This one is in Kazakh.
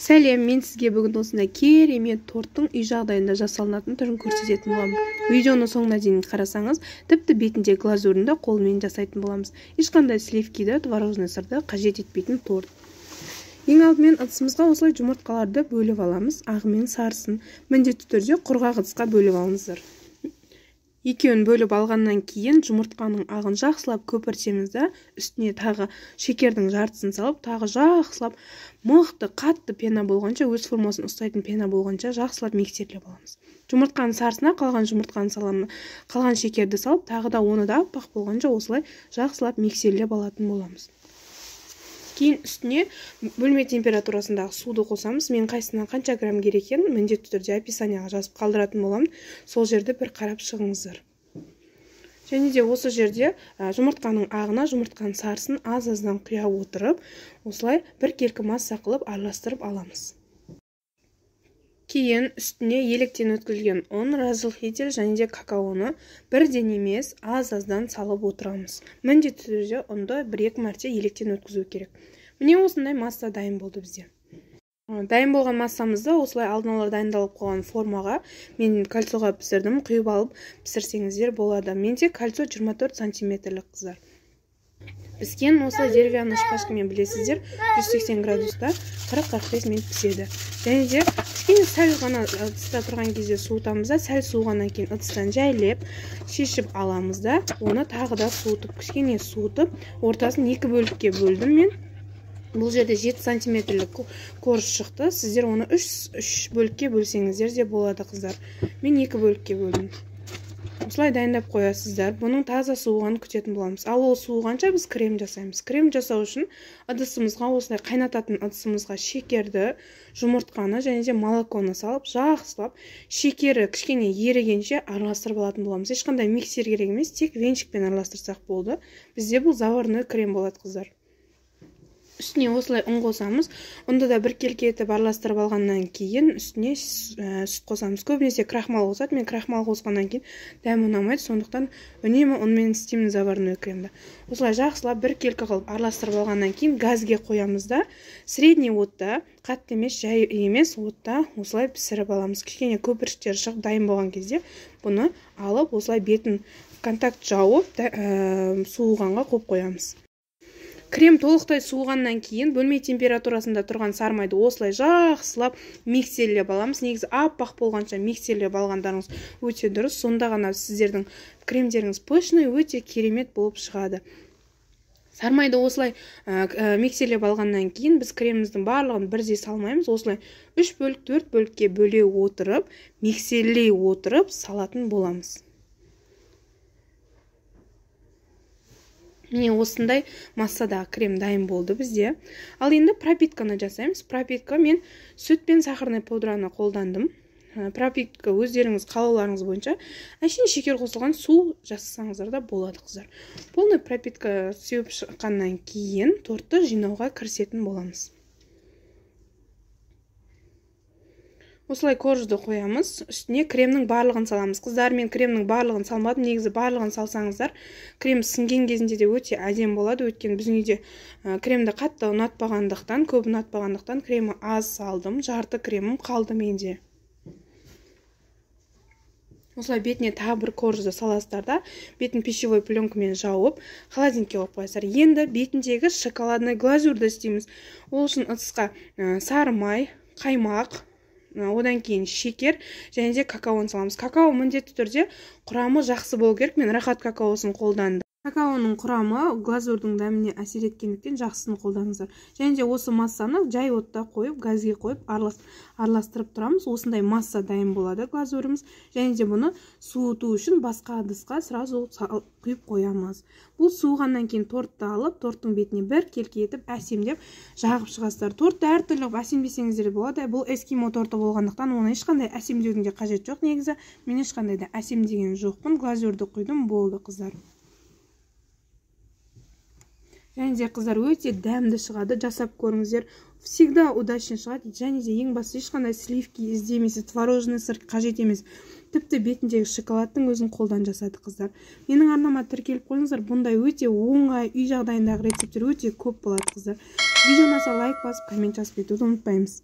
Сәлем, мен сізге бүгін осындай керемет торттың үй жағдайында жасалынатын түрін көрсететін боламын. Видеоны соңына дейін қарасаңыз, тіпті бетінде глазурін да қолмен жасайтын боламыз. Ешқандай сливкиді, творожный сырды қажет етпейтін торт. Ең алдымен ыдысымызға осылай жұмыртқаларды бөліп аламыз, ағы мен сарысын. Міндетті түрде құрғақ ыдысқа бөліп алыңыздар. Екеуін бөліп алғаннан кейін жұмыртқаның ағын жақсылап көпіртеміз да, үстіне тағы шекердің жартысын салып, тағы жақсылап мықты қатты пена болғанша, өз формасын ұстайтын пена болғанша жақсылап миксерлеп аламыз. Жұмыртқаның сарысына қалған жұмыртқаны саламыз, қалған шекерді салып, тағы да оны да аппақ болғанша осылай жақсылап миксерлеп алатын боламыз. Кейін үстіне бөлме температурасындағы суды қосамыз. Мен қайсысынан қанша грамм керек екенін міндетті түрде описанияға жазып қалдыратын боламын. Сол жерді бір қарап шығыңыздар. Және де осы жерде жұмыртқаның ағына жұмыртқаның сарысын аз-аздан құя отырып, осылай біркелкі масса қылып араластырып аламыз. Кейін үстіне електен өткізілген ұн, разрыхлитель және де какаоны бірден емес, аз-аздан салып отырамыз. Міндетті түрде ұнды бір-екі мәрте електен өткізу керек. Міне осындай масса дайын болды бізде. Дайын болған массамызды осылай алдын ала дайындалып қойған формаға, мен кольцоға пісірдім, құйып алып пісірсеңіздер болады. Менде кольцо 24 сантиметрлік, қыздар. Піскен осылай деревянный шпажкамен білесіздер, 180 градуста 40-45 минут піседі. Және де кішкене сәл ғана ыдыста тұрған кезде суытамыз да, сәл суығаннан кейін ыдыстан жайлеп шешіп аламыз да, оны тағы да суытып, кішкене суытып, ортасын екі бөлікке бөлдім мен. Бұл жерде 7 сантиметрлік корж шықты. Сіздер оны 3 бөлікке бөлсеңіздер де болады, қыздар. Мен екі бөлікке бөлдім. Осылай дайындап қоясыздар. Бұның таза суығанын күтетін боламыз. Ал ол суығанша біз крем жасаймыз. Крем жасау үшін ыдысымызға, осылай қайнататын ыдысымызға шекерді, жұмыртқаны және де молоконы салып, жақсылап шекері кішкене ерігенше араластырып алатын боламыз. Ешқандай миксер керек емес, тек венчикпен араластырсақ болды. Бізде бұл заварной крем болады, қыздар. Үстіне осылай ұн қосамыз. Ұнды да біркелкі етіп араластырып алғаннан кейін үстіне сүт қосамыз. Көбінесе крахмал қосады. Мен крахмал қосқаннан кейін дәмі ұнамайды, сондықтан үнемі ұнмен істеймін заварной кремді. Осылай жақсылап біркелкі қылып араластырып алғаннан кейін газге қоямыз да, средний отта, қатты емес, жай емес отта осылай пісіріп аламыз. Кішкене көпіршіктері шығып дайын болған кезде бұны алып осылай бетін контакт жауып суығанға қойып қоямыз. Крем толықтай суығаннан кейін бөлме температурасында тұрған сармайды осылай жақсылап миксерлеп аламыз. Негізі аппақ болғанша миксерлеп алғандарыңыз өте дұрыс. Сонда ғана сіздердің кремдеріңіз пышный, өте керемет болып шығады. Сармайды осылай миксерлеп алғаннан кейін біз креміміздің барлығын бірдей салмаймыз. Осылай 3 бөлік, 4 бөлікке бөле отырып, миксерлей отырып салатын боламыз. Міне осындай массадағы крем дайын болды бізде. Ал енді пропитканы жасаймыз. Пропитка мен сүт пен сахарный пудраны қолдандым. Пропитка өздеріңіз қалауларыңыз бойынша, әшейін шекер қосылған су жасасаңыздар да болады, қыздар. Полный пропитка сеуіп шыққаннан кейін тортты жинауға кірісетін боламыз. Осылай коржды қоямыз, үстіне кремнің барлығын саламыз. Қыздар, мен кремнің барлығын салмадым. Негізі барлығын салсаңыздар, крем сіңген кезінде де өте әдемі болады. Өйткені біздің үйде кремді қатты ұнатпағандықтан, көп ұнатпағандықтан кремі аз салдым. Жарты кремім қалды менде. Осылай бетіне тағы бір коржды саласыздар да, бетін пищевой пленкамен жауып, холодильникке қойып қоясыздар. Енді бетіндегі шоколадный глазурды істейміз. Ол үшін ыдысқа сары май, қаймақ, одан кейін шекер және де какаоны саламыз. Какао міндетті түрде құрамы жақсы болу керек. Мен Рахат какаосын қолдандым. Какаоның құрамы глазурдың дәміне әсер еткендіктен жақсысын қолданыңыздар. Және де осы массаны жай отта қойып, газге қойып араластырып тұрамыз. Осындай масса дайын болады глазурымыз. Және де бұны суыту үшін басқа ыдысқа сразу құйып қоямыз. Бұл суығаннан кейін тортты алып, торттың бетіне біркелкі етіп әсемдеп жағып шығасыздар. Тортты әртүрлі қылып әсемдесеңіздер болады. Бұл эскимо торты болғандықтан оны ешқандай әсемдеудің де қажеті жоқ негізі. Мен ешқандай да әсемдеген жоқпын. Глазурды құйдым, болды, қыздар. Және де, қыздар, өте дәмді шығады, жасап көріңіздер. Всегда удачно шығады. Және де ең бастысы ешқандай сливки іздемейсіз, творожный сыр қажет емес. Тіпті бетіндегі шоколадтың өзін қолдан жасады, қыздар. Менің арнама тіркеліп қойыңыздар. Бұндай өте оңай үй жағдайындағы рецепттер өте көп болады, қыздар. Видео ұнаса, лайк басып, коммент жазып кетуді ұмытпаймыз.